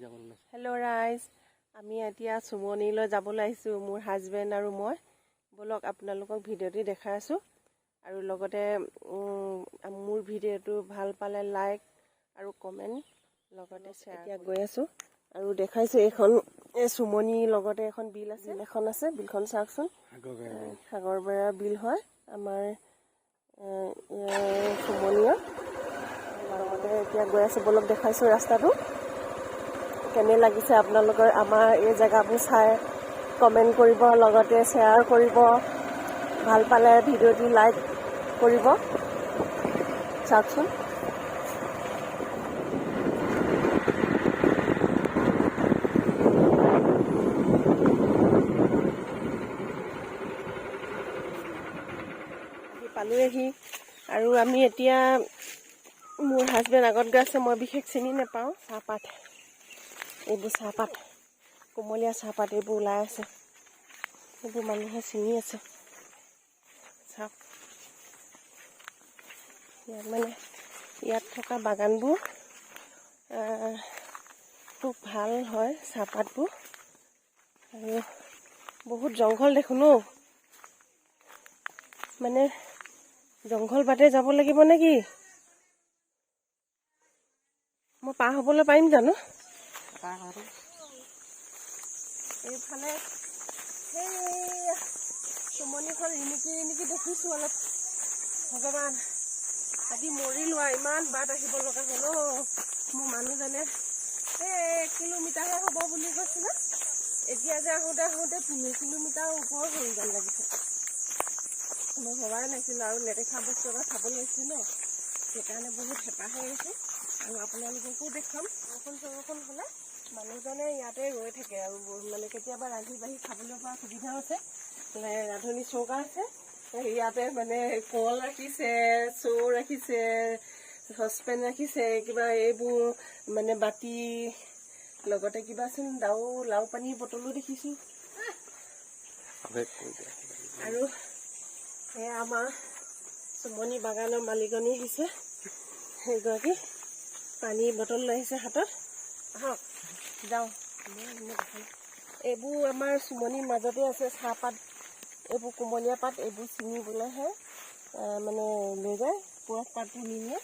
যাবলৈ লৈছোঁ। হেল্ল' ৰাইজ, আমি এতিয়া চুমনিলৈ যাবলৈ আহিছোঁ, মোৰ হাজবেণ্ড আৰু মই। ব'লক আপোনালোকক ভিডিঅ'টি দেখাই আছোঁ। আৰু লগতে মোৰ ভিডিঅ'টো ভাল পালে লাইক আৰু কমেণ্ট লগতে শ্বেয়াৰ। এতিয়া গৈ আছোঁ আৰু দেখাইছোঁ এইখন এই চুমনিৰ লগতে এখন বিল আছে, বিল এখন আছে। বিলখন চাওকচোন, সাগৰবেৰা বিল হয় আমাৰ চুমনিৰ লগতে। এতিয়া গৈ আছোঁ, ব'লক দেখাইছোঁ ৰাস্তাটো কেনে লাগিছে আপোনালোকৰ। আমাৰ এই জেগাবোৰ চাই কমেণ্ট কৰিব, লগতে শ্বেয়াৰ কৰিব। ভাল পালে ভিডিঅ'টি লাইক কৰিব। চাওকচোন, আহি পালোঁৱেহি। আৰু আমি এতিয়া, মোৰ হাজবেণ্ড আগত গৈ আছে, মই বিশেষ চিনি নাপাওঁ। চাহপাত, এইবোৰ চাহপাত, কুমলীয়া চাহপাত এইবোৰ ওলাই আছে, এইবোৰ মানুহে ছিঙি আছে। চাওক, ইয়াত মানে ইয়াত থকা বাগানবোৰ খুব ভাল হয় চাহপাতবোৰ। আৰু বহুত জংঘল দেখোন অ'। মানে জংঘল বাটে যাব লাগিব নেকি? মই পাৰ হ'বলৈ পাৰিম জানো? এইফালে সেই চুমনিখন ৰিণিকি ৰিণিকি দেখিছোঁ অলপ। ভগৱান, আজি মৰি লোৱা, ইমান বাট আহিব লগা হ'ল অ'। মোৰ মানুহজনে এই 1 কিলোমিটাৰহে হ'ব বুলি কৈছিলে, এতিয়া যে আহোঁতে আহোঁতে 3 কিলোমিটাৰ ওপৰ হৈ যেন লাগিছে। মই ভবাই নাছিলোঁ আৰু নেদেখা বস্তু এটা চাবলৈ আহিছোঁ ন, সেইকাৰণে বহুত হেঁপাহে আহিছে আৰু আপোনালোককো দেখাম। বৰষুণ চৰষুণ হ'লে মানুহজনে ইয়াতে ৰৈ থাকে আৰু মানে কেতিয়াবা ৰান্ধি বাঢ়ি খাবলৈ পৰা সুবিধাও আছে। মানে ৰান্ধনি চৌকা আছে ইয়াতে, মানে কল ৰাখিছে, চৌ ৰাখিছে, চচপেন ৰাখিছে, কিবা এইবোৰ মানে বাতি, লগতে কিবাচোন দাও লাও পানীৰ বটলো দেখিছোঁ। আৰু এয়া আমাৰ চুমনি বাগানৰ মালিকনী আহিছে, সেইগৰাকী পানীৰ বটল লৈ আহিছে হাতত। আহক যাওঁ। এইবোৰ আমাৰ চুমনিৰ মাজতে আছে চাহপাত। এইবোৰ কুমলীয়া পাত, এইবোৰ ছিঙিবলৈহে মানে লৈ যায়, পুৰঠ পাতবোৰ নিনিয়ে।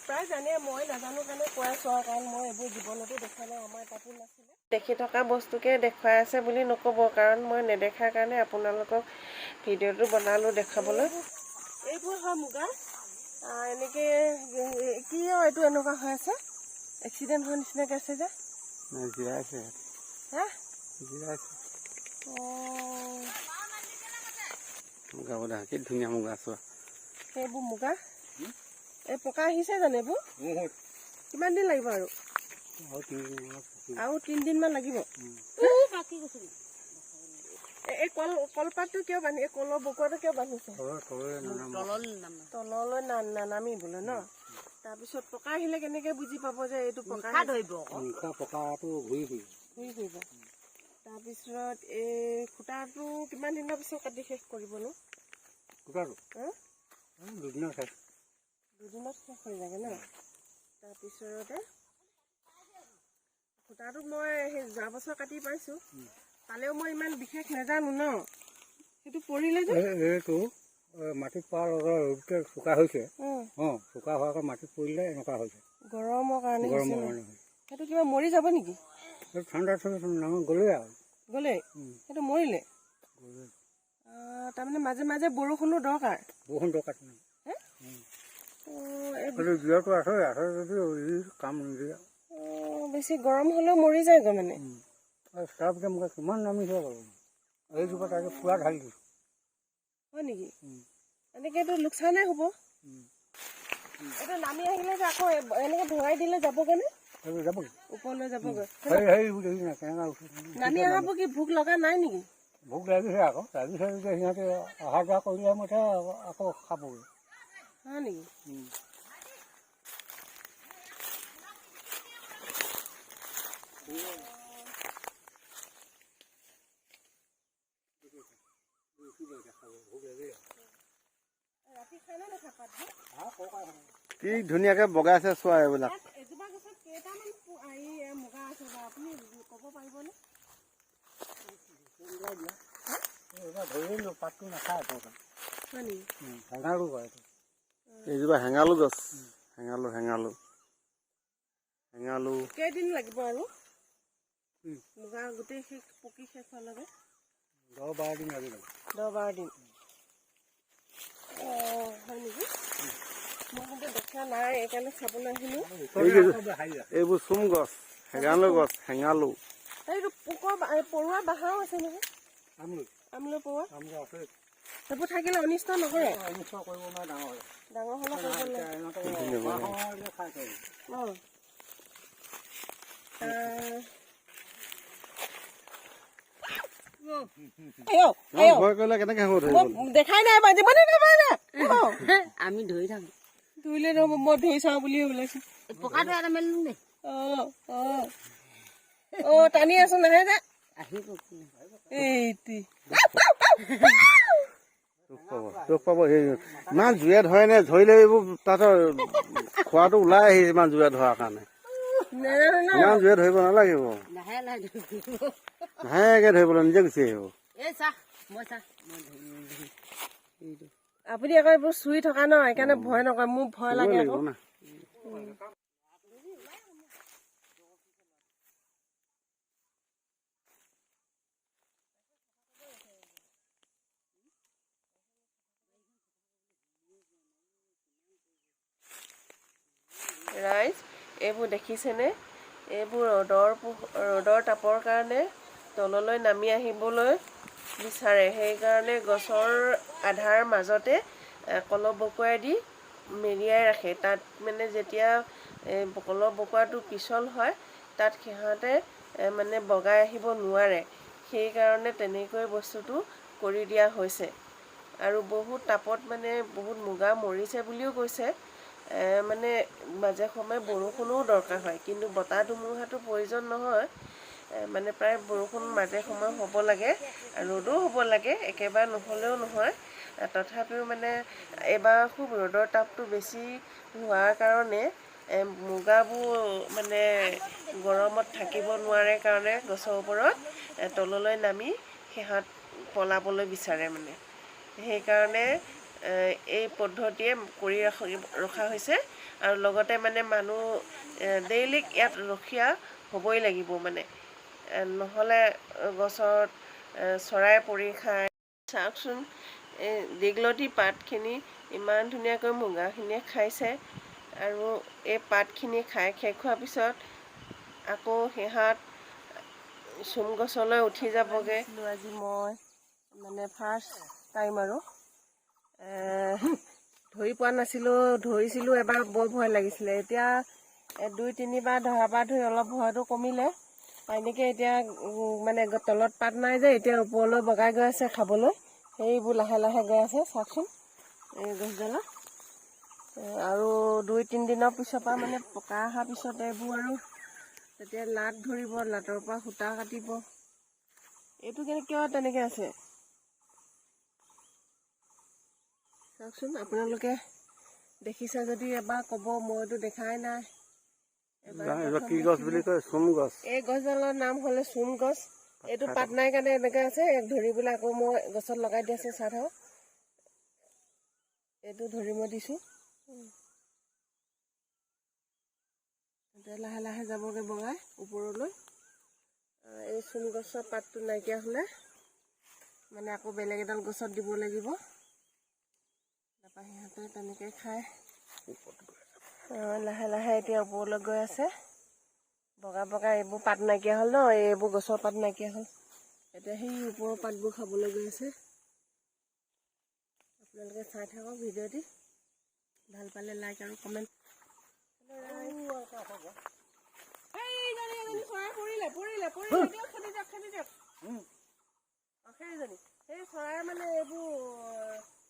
প্ৰায় জানে, মই নাজানো কাৰণে কৈ আছোঁ আৰু, কাৰণ মই এইবোৰ জীৱনতো দেখা নাই, আমাৰ তাতো নাছিলে। দেখি থকা বস্তুকে দেখুৱাই আছে বুলি নক'ব, কাৰণ মই নেদেখাৰ কাৰণে আপোনালোকক ভিডিঅ'টো বনালোঁ দেখাবলৈ। এইবোৰ হয় মুগা। এনেকে কিয় এইটো এনেকুৱা হৈ আছে? এক্সিডেণ্ট হোৱা নিচিনাকে আছে যে। জিৰাইছে। হা। জিৰাইছে। অঁ। মুগা বোধা, কি ধুনীয়া মুগা চোৱা। সেইবোৰ মুগা এই পকা আহিছে জানো? এইবোৰ কিমান দিন লাগিব আৰু? আৰু 3 দিনমান লাগিব। এই কলপাতটো কিয় বান্ধি, এই কলৰ বকুৱাটো কিয় বান্ধিছে? তললৈ নানামিবলৈ ন? তাৰপিছত পকা আহিলে কেনেকে বুজি পাব যে এইটো পকা আহিছে? পকাটো ঘূৰি ফুৰিব। ঘূৰি ফুৰিব। তাৰপিছত এই সূতাটো কিমান দিনৰ পিছত কাটি শেষ কৰিবনো? সূতাটো? হা? দুদিনৰ শেষ। দুদিনত শেষ হৈ যায়গৈ ন? তাৰপিছতে সূতাটো মই সেই যোৱা বছৰ কাটি পাইছোঁ, পালেও মই ইমান বিশেষ নাজানো ন। সেইটো পৰিলে যে এইটো মাটিত পৰাৰ লগে লগে ৰ'দতে চোকা হৈছে। অঁ। অঁ, চোকা হোৱাৰ কাৰণে মাটিত পৰিলে এনেকুৱা হৈছে। গৰমৰ কাৰণে হৈছে। গৰমৰ ন? কাৰণে হৈছে। সেইটো কিবা মৰি যাব নেকি? সেইটো ঠাণ্ডা নামি গ'লেই আৰু। গ'লেই? সেইটো মৰিলে? গ'লেই। তাৰমানে মাজে মাজে বৰষুণো দৰকাৰ। বৰষুণ দৰকাৰ নাই। হে? অঁ, এই সেইটো জিৰটো আছে আছে যদিও ই কাম নিদিয়ে। অঁ, বেছি গৰম হ'লেও মৰি যায়গৈ মানে। আৰু তাৰপিছত মোক কিমান নামিছে বাৰু, এইজোপা তাকে পূৰা ঢালি দিছোঁ। হয় নেকি? এনেকেতো লোকচানেই হ'ব। এইটো নামি আহিলে যে আকৌ এনেকে ভৰাই দিলে যাবগৈ নে? সেইটো যাবগৈ। ওপৰলৈ যাবগৈ? সেই সেই দেখিছে নাই কেনেকুৱা উঠিছে? নামি অহাবোৰ কি ভোক লগা নাই নেকি? ভোক লাগিছে আকৌ, লাগিছে যেতিয়া সিহঁতে অহা যোৱা কৰিলে মতে আকৌ খাবগৈ। হয় নেকি? ৰাতি খাই নে নাখায় পাতবোৰ? কি ধুনীয়াকে বগাইছে চোৱা এইবিলাক। ইয়াত এজোপা গছত কেইটামান এই মুগা আছে বাৰু? আপুনি দিয়া। এইবাৰ ধৰিলোঁ, পাতটো নাখায় বৰকে। হয় নেকি? হেঙালো কয় এইটো। এইজোপা হেঙালো গছ, হেঙালো, হেঙালো, হেঙালো। কেইদিন লাগিব আৰু মুগা গোটেই শেষ পকি শেষ হোৱালৈকে? 10-12 দিন লাগি যাব। 10-12 দিন। অঁ, হয় নেকি? মই কিন্তু দেখা নাই, এইকাৰণে চাবলৈ আহিলোঁ। এইবোৰ চুম গছ, হেঙালো গছ, হেঙালো। এইটো পোকৰ এই পৰুৱা বাঁহাও আছে নহয়? আমলৈ। আমলৈ পৰুৱা। আমলৈ আছে। সেইবোৰ থাকিলে অনিষ্ট নকৰে? অনিষ্ট কৰিব নোৱাৰে ডাঙৰ হ'লে। ডাঙৰ হ'লে কৰিব নোৱাৰে। ইহঁতৰ খাই থৈ। অঁ। আইঅ, আইঅ। ভয় কৰিলে কেনেকে হ'ব ধৰিবলৈ? মই দেখাই নাই, বাজি মানে নাপায় না। আমি ধৰি থাকো। ধৰিলে নহ'ব, মই ধৰি চাওঁ বুলিয়ে ওলাইছো। পকাটো এটা মেলিলো দেই। অঁ অঁ অঁ টানি আছো, নাহে যে। আহিব। এইটি। দুখ পাব, দুখ পাব। এই ইমান জুয়ে ধৰে নে? ধৰিলে এইবোৰ তাহাঁতৰ খোৱাটো ওলাই আহিছে ইমান জুয়ে ধৰাৰ কাৰণে। নাজানো ন। ইমান জুয়ে ধৰিব নালাগিব। লাহে লাহে ধৰিব। লাহেকে ধৰিবলৈ নিজে গুচি আহিব। এই চাহ, মই চাহ, মই ধৰিম, ধৰিম। এইটো। আপুনি আকৌ এইবোৰ চুই থকা ন, সেইকাৰণে ভয় নকৰে। মোৰ ভয় লাগে লাগিব আকৌ। না। ৰাইজ, এইবোৰ দেখিছেনে? এইবোৰ ৰ'দৰ তাপৰ কাৰণে তললৈ নামি আহিবলৈ বিচাৰে। সেইকাৰণে গছৰ আধাৰ মাজতে কলহ বকুৱাই দি মেৰিয়াই ৰাখে। তাত মানে যেতিয়া এই কলহ বকুৱাটো পিছল হয়, তাত সিহঁতে মানে বগাই আহিব নোৱাৰে। সেইকাৰণে তেনেকৈ বস্তুটো কৰি দিয়া হৈছে। আৰু বহুত তাপত মানে বহুত মুগা মৰিছে বুলিও কৈছে। মানে মাজে সময়ে বৰষুণো দৰকাৰ হয়, কিন্তু বতাহ ধুমুহাটো প্ৰয়োজন নহয়। মানে প্ৰায় বৰষুণ মাজে সময়ে হ'ব লাগে, ৰ'দো হ'ব লাগে, একেবাৰে নহ'লেও নহয়। তথাপিও মানে এইবাৰ খুব ৰ'দৰ তাপটো বেছি হোৱাৰ কাৰণে মুগাবোৰ মানে গৰমত থাকিব নোৱাৰে কাৰণে গছৰ ওপৰত তললৈ নামি সিহঁত পলাবলৈ বিচাৰে। মানে সেইকাৰণে এই পদ্ধতিয়ে কৰি ৰখা হৈছে। আৰু লগতে মানে মানুহ ডেইলি ইয়াত ৰখীয়া হ'বই লাগিব, মানে নহ'লে গছত চৰাই পৰি খায়। চাওকচোন, এই দীঘলতি পাতখিনি ইমান ধুনীয়াকৈ মুগাখিনিয়ে খাইছে। আৰু এই পাতখিনি খাই শেষ হোৱাৰ পিছত আকৌ সিহঁত চুম গছলৈ উঠি যাবগৈ। আজি মই মানে ফাৰ্ষ্ট টাইম আৰু ধৰি পোৱা নাছিলোঁ। ধৰিছিলোঁ এবাৰ, বৰ ভয় লাগিছিলে। এতিয়া 2-3 বাৰ ধৰাৰ পৰা ধৰি অলপ ভয়টো কমিলে। এনেকৈ এতিয়া মানে তলত পাত নাই যে, এতিয়া ওপৰলৈ বগাই গৈ আছে খাবলৈ। সেইবোৰ লাহে লাহে গৈ আছে, চাওকচোন এই গছডালত। আৰু 2-3 দিনৰ পিছৰ পৰা, মানে পকা অহাৰ পিছত এইবোৰ আৰু তেতিয়া লাট ধৰিব, লাটৰ পৰা সূতা কাটিব। এইটো কেনে কিয় তেনেকে আছে চাওকচোন। আপোনালোকে দেখিছে যদি এবাৰ ক'ব, মইতো দেখাই নাই। এবাৰ এইবোৰ প্ৰথম কি গছ বুলি কয়? চুম গছ। এই গছডালৰ নাম হ'লে চুম গছ। এইটো পাত নাই কাৰণে এনেকে আছে। ইয়াক ধৰি পেলাই আকৌ মই গছত লগাই দি আছে। চাই থাকক, এইটো ধৰি মই দিছোঁ। এতিয়া লাহে লাহে যাবগৈ বগাই ওপৰলৈ। এই চুম গছৰ পাতটো নাইকিয়া হ'লে মানে আকৌ বেলেগ এডাল গছত দিব লাগিব। তাৰপৰা সিহঁতে তেনেকৈ খায়। লাহে লাহে এতিয়া ওপৰলৈ গৈ আছে বগা বগা। এইবোৰ পাত নাইকিয়া হ'ল ন, এইবোৰ গছৰ পাত নাইকিয়া হ'ল। এতিয়া সেই ওপৰৰ পাতবোৰ খাবলৈ গৈ আছে। আপোনালোকে চাই থাকক ভিডিঅ'টি। ভাল পালে লাইক আৰু কমেণ্ট। এইজনী চৰাই পৰিলে, পৰিলে, পৰিলে। দিয়ক, খেদি দিয়ক, খেদি দিয়ক। অ, সেইজনী সেই চৰাই মানে এইবোৰ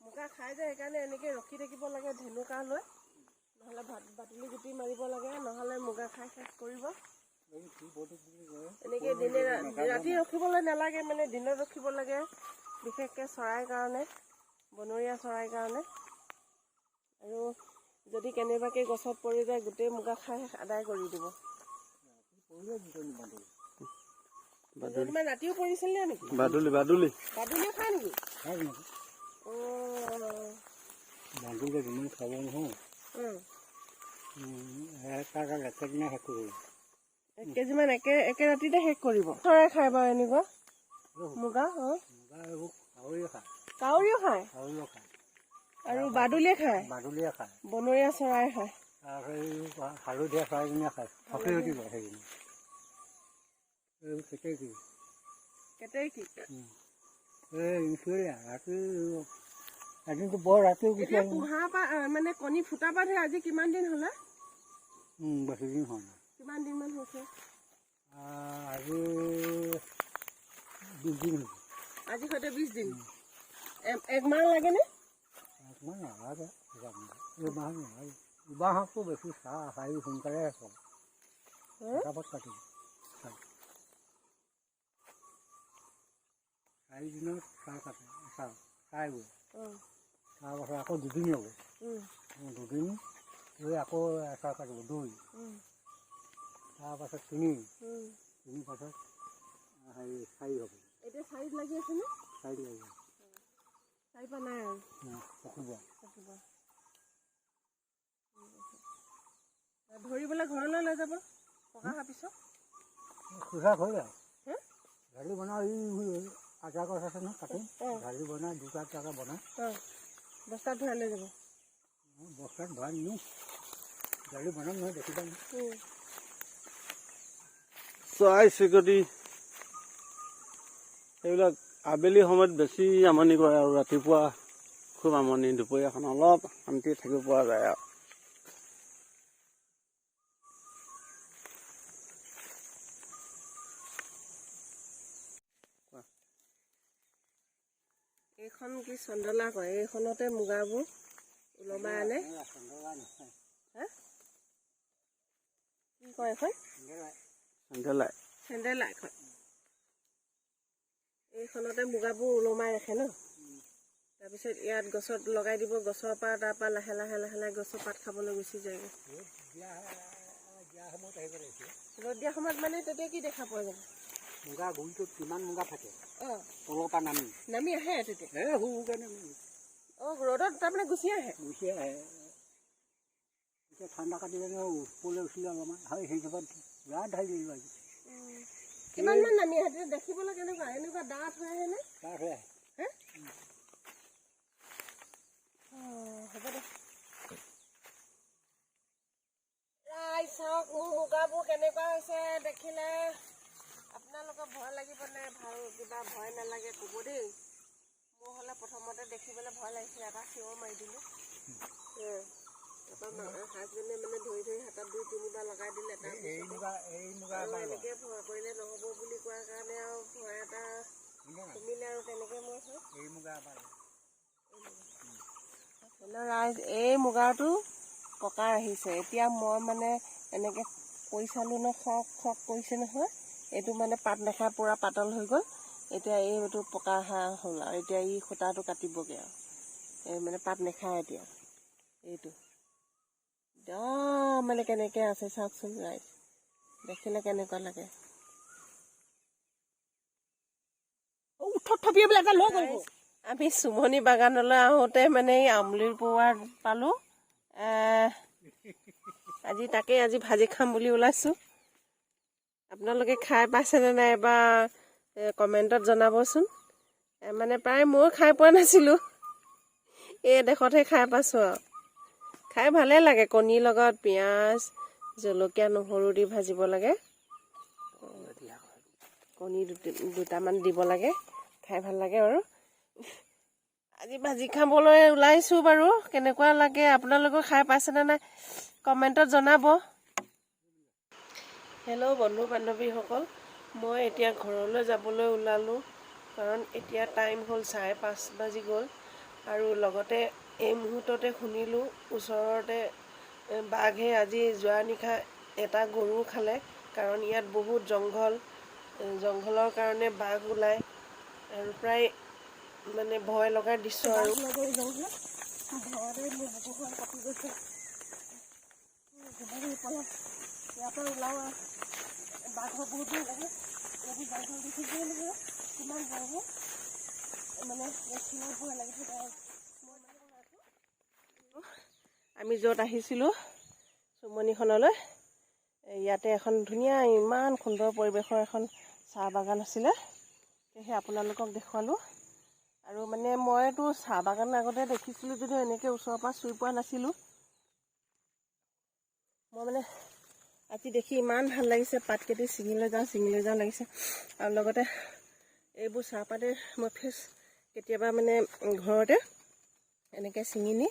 মুগা খাই যায়। সেইকাৰণে এনেকৈ ৰখি থাকিব লাগে ধেনুকা লৈ, নহ'লে ভাত বাটলি গুটি মাৰিব লাগে, নহ'লে মুগা খাই শেষ কৰিব। এনেকৈ দিনে ৰাতি ৰখিবলৈ নালাগে, মানে দিনত ৰখিব লাগে, বিশেষকৈ চৰাইৰ কাৰণে, বনৰীয়া চৰাইৰ কাৰণে। আৰু যদি কেনেবাকৈ গছত পৰি যায়, গোটেই মুগা খাই আদায় কৰি দিব। দুজনীমান ৰাতিও পৰিছিলে নেকি? বাদুলি, বাদুলি। বাদুলিও খায় নেকি? খাই নেকি? অঁ। বাদুলিয়ে যিমান খাব নহয়। এটা একেদিনাই শেষ কৰিব। 1 কেজিমান একে একে ৰাতিতে শেষ কৰিব। চৰাই খায় বাৰু এনেকুৱা মুগা? অঁ। মুগা এইবোৰ কাউৰীয়ে খায়। কাউৰীও খায়? কাউৰীও খায়। আৰু বাদুলিয়ে খায়? বাদুলিয়ে খায়। বনৰীয়া চৰাই খায়? তাৰপিছত এই হালধীয়া চৰাইজনীয়ে খায়, ফকিৰতি কয় সেইজনী। এইবোৰ কেতেকী। কেতেকী। এই ইঞ্চুৰীয়া ৰাতি এদিনতো বৰ ৰাতিও গুচি এতিয়া আহে। পোহা পৰা, মানে কণী ফুটা পৰা ধৰি আজি কিমান দিন হ'লে? বেছি দিন হোৱা নাই। কিমান দিনমান হৈছে? আজি 20 দিন হৈছে। আজি সৈতে 20 দিন। এক মাহ লাগেনে? একমাহ নালাগে। এই মাহ নালাগে, ইবাহতটো বেছি চাহ চাৰি সোনকালে শেষ হ'ব। ফটাফট কাটিব। 4 দিনত চাহ কাটে, চাহ চাইবোৰ। তাৰপাছত আকৌ দুদিন ৰ'ব। দুদিন ৰৈ আকৌ এচাহ কাটিব, দুই। তাৰপাছত তিনি। তিনি পাছত হেৰি চাৰি হ'ব। এতিয়া চাৰিত লাগি আছেনে? চাৰি লাগিব। চাৰি পৰা নাই আৰু? পকিব। পকিব। ধৰিবলৈ ঘৰলৈ লৈ যাব পকা হোৱাৰ পিছত? সিধা হৈ যায়। হে? ঢালি বনাওঁ, এই আজা গছ আছে নহয়, কাটি ঢালি বনাই দুটা দুটাকৈ বনাই। অঁ, বস্তাত ভৰাই লৈ যাব। বস্তাত ভৰাই নিওঁ, জালি বনাম নহয়, দেখিবা নহয়। চৰাই চিৰিকটি এইবিলাক আবেলি সময়ত বেছি আমনি কৰে আৰু ৰাতিপুৱা খুব আমনি। দুপৰীয়াখন অলপ শান্তিত থাকিব পৰা যায় আৰু। এইখন কি চন্দলা কয়, এইখনতে মুগাবোৰ ওলমাই আনে। হা, কি কয় এইখন? চেন্দেলাই। চেন্দেলা এখন। এইখনতে মুগাবোৰ ওলমাই ৰাখে ন? তাৰপিছত ইয়াত গছত লগাই দিব, গছৰ পৰা তাৰপৰা লাহে লাহে লাহে লাহে গছৰ পাত খাবলৈ গুচি যায়গৈ। ৰ'দ দিয়া সময়ত মানে তেতিয়া কি দেখা পোৱা যাব? মুগা গুৰিটোত কিমান মুগা থাকে। অঁ। তলৰ পৰা নামি নামি আহে তেতিয়া? এই সৰু সৰুকৈ নামি। অঁ, ৰ'দত তাৰমানে গুচি আহে? গুচি আহে। এতিয়া ঠাণ্ডা কাটিলে নহয়, ওপৰলৈ উঠিলে অলপমান হয়, সেই জোপাত বিৰাট ঢালি লাগিব আজি। কিমান মান নামি আহে তেতিয়া? দেখিবলৈ কেনেকুৱা, এনেকুৱা ডাঠ হৈ আহেনে? ডাঠ হৈ আহে। হে, অঁ, হ'ব দে। ৰাইজ, চাওক মোৰ মুগাবোৰ কেনেকুৱা হৈছে। দেখিলে আপোনালোকৰ ভয় লাগিব নে ভাল কিবা ভয় নালাগে ক'ব দেই। মোৰ হ'লে প্ৰথমতে দেখিবলৈ ভয় লাগিছিলে, এটা চিঞৰ মাৰি দিলোঁ। তাৰপৰা হাজবেণ্ডে মানে ধৰি ধৰি হাতত দুই তিনিবাৰ লগাই দিলে। এই তাৰপিছতে মুগা, এই মুগা। আৰু এনেকে ভয় কৰিলে নহ'ব বুলি কোৱাৰ কাৰণে আৰু ভয় এটা কমিলে আৰু তেনেকে মই হয়। এই মুগা এবাৰ। হেল্ল' ৰাইজ, এই মুগাটো পকা আহিছে। এতিয়া মই মানে এনেকৈ কৰি চালোঁ ন, খক খক কৰিছে নহয়। এইটো মানে পাত নাখাই পূৰা পাতল হৈ গ'ল। এতিয়া এইটো পকা অহা হ'ল আৰু এতিয়া ই সূতাটো কাটিবগৈ আৰু এই মানে পাত নাখায় এতিয়া। এইটো একদম মানে কেনেকৈ আছে চাওকচোন ৰাইজ, দেখিলে কেনেকুৱা লাগে? উঠত থপিয়াই পেলাই এটা লৈ গ'ল। আমি চুমনি বাগানলৈ আহোঁতে মানে এই আমলিৰ পৰুৱা পালোঁ। আজি তাকেই আজি ভাজি খাম বুলি ওলাইছোঁ। আপোনালোকে খাই পাইছেনে নাই বা কমেণ্টত জনাবচোন। মানে প্ৰায় ময়ো খাই পোৱা নাছিলোঁ, এই দেশতহে খাই পাইছোঁ আৰু খাই ভালেই লাগে। কণীৰ লগত পিঁয়াজ, জলকীয়া, নহৰু দি ভাজিব লাগে। কণী দুটামান দিব লাগে, খাই ভাল লাগে। আৰু আজি ভাজি খাবলৈ ওলাইছোঁ বাৰু, কেনেকুৱা লাগে, আপোনালোকেও খাই পাইছেনে নাই কমেণ্টত জনাব। হেল্ল' বন্ধু বান্ধৱীসকল, মই এতিয়া ঘৰলৈ যাবলৈ ওলালোঁ, কাৰণ এতিয়া টাইম হ'ল 5:30 বাজি গ'ল। আৰু লগতে এই মুহূৰ্ততে শুনিলোঁ ওচৰতে বাঘে আজি যোৱা নিশা এটা গৰু খালে, কাৰণ ইয়াত বহুত জংঘল, জংঘলৰ কাৰণে বাঘ ওলায় আৰু প্ৰায় মানে ভয় লগা দৃশ্য। আৰু ভয়তে মোৰ বুকুখন কঁপি গৈছে। ইয়াৰ পৰা ওলাওঁ আৰু বাঘৰ বহুত ভয় লাগে। এইবোৰ জংঘল দেখিছেই নহয়, কিমান জংঘল। মানে দেখিলে ভয় লাগি থাকে। মই মানে আমি য'ত আহিছিলোঁ চুমনিখনলৈ, ইয়াতে এখন ধুনীয়া, ইমান সুন্দৰ পৰিৱেশৰ এখন চাহ বাগান আছিলে। সেয়েহে আপোনালোকক দেখুৱালোঁ। আৰু মানে মইতো চাহ বাগান আগতে দেখিছিলোঁ যদিও এনেকৈ ওচৰৰ পৰা চুই পোৱা নাছিলোঁ। মই মানে আজি দেখি ইমান ভাল লাগিছে, পাতকেইটি ছিঙি লৈ যাওঁ, ছিঙি লৈ যাওঁ লাগিছে। আৰু লগতে এইবোৰ চাহপাতে মই ফ্ৰেছ কেতিয়াবা মানে ঘৰতে এনেকৈ ছিঙি নি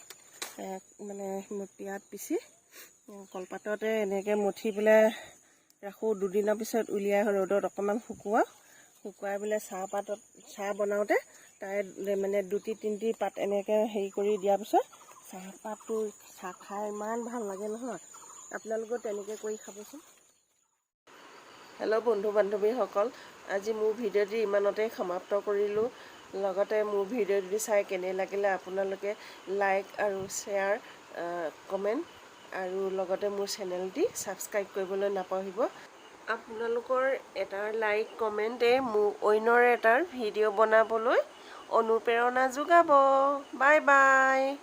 মানে পিয়াত পিচি কলপাততে এনেকৈ মঠি পেলাই ৰাখোঁ। দুদিনৰ পিছত উলিয়াই ৰ'দত অকণমান শুকুৱাওঁ। শুকুৱাই পেলাই চাহপাতত চাহ বনাওঁতে তাৰে মানে দুটি তিনিটি পাত এনেকৈ হেৰি কৰি দিয়াৰ পিছত চাহপাতটো চাহ খাই ইমান ভাল লাগে নহয়। আপোনালোকেও তেনেকৈ কৰি খাবচোন। হেল্ল' বন্ধু বান্ধৱীসকল, আজি মোৰ ভিডিঅ'টি ইমানতে সমাপ্ত কৰিলোঁ। লগতে মোৰ ভিডিঅ'টি চাই কেনে লাগিলে আপোনালোকে লাইক আৰু শ্বেয়াৰ, কমেণ্ট আৰু লগতে মোৰ চেনেলটি ছাবস্ক্ৰাইব কৰিবলৈ নাপাহৰিব। আপোনালোকৰ এটাৰ লাইক কমেণ্টে মোক অন্যৰ এটাৰ ভিডিঅ' বনাবলৈ অনুপ্ৰেৰণা যোগাব। Bye bye.